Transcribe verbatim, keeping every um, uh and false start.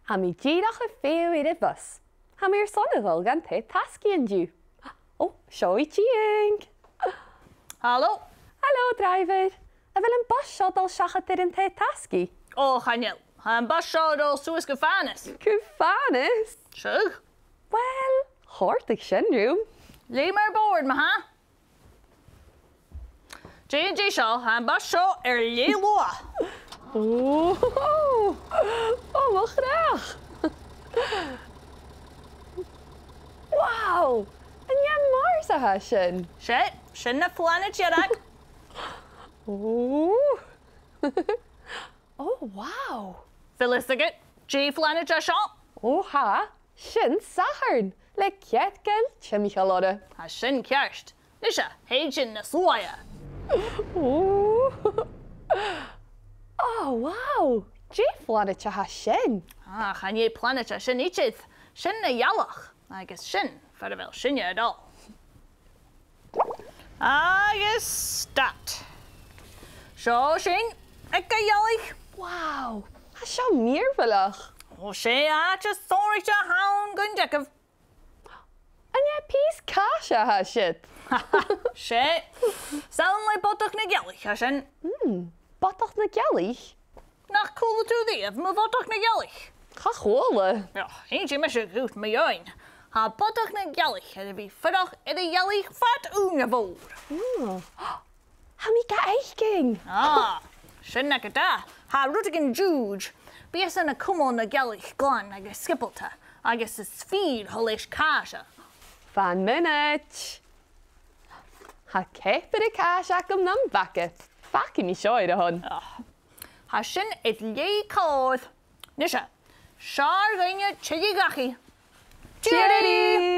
Tha mi dìreach air feitheamh air a' bhus. Tha mi airson a dhol dhan taigh-tasgaidh an-diugh. Ò, seo i a' tighinn. Halò? Halò, dràibhear. A bheil am bus seo a' dol seachad air an taigh-tasgaidh? Ò, chan eil. Tha am bus seo a' dol suas gu Fànas. Gu Fànas? Seadh. Uill, chòrdadh sin rium. Leum air bòrd, ma-thà. Dè an-dè seo, tha am bus seo air leth luath. Ò, ò, mo chreach. Wow! An e Mars a tha sin? 'S e, sin na planaid dhearg. Ò. Ò, wow! A bheil fhios agad dè a' phlanaid a tha seo? Ò, tha. Sin Satharn, le cearcall timcheall oirre. Tha sin ceart. Nise, thèid sinn nas luaithe. Ò. Ò, wow! Dè a' phlanaid a tha sin? Ach, chan e planaid a tha sin idir. Sin na ghealach, agus sin far a bheil sinne a' dol. Agus start. Seo sinn aig a' ghealaich. Wow, tha seo mìorbhaileach. Ò, 's e àite sònraichte a th' ann gun teagamh. An e pìos càise a tha siud? 'S e. 'S ann le Bodach na Gealaich a tha sin. Hmm, Bodach na Gealaich? Nach cuala tu riamh mu Bhodach na Gealaich? Cha chuala. Ò, innsidh mise dhut mu dheidhinn. Tha Bodach na Gealaich air a bhith a' fuireach air a' ghealaich fad ùine mhòr. Ò. Tha mi ga fhaicinn. Ah, sin agad e. Tha rudeigin diùid. Bidh esan a' cumail na gealaich glan agus sgiobalta, agus is fìor thoil leis càise. Fan mionaid. Tha ceapaire càise agam nam bhaga. Fàgaidh mi seo air a shon. Ah. Tha sin air leth còir. Nise, seo agaibh duine tuilleadh dhachaigh. Tìoraidh!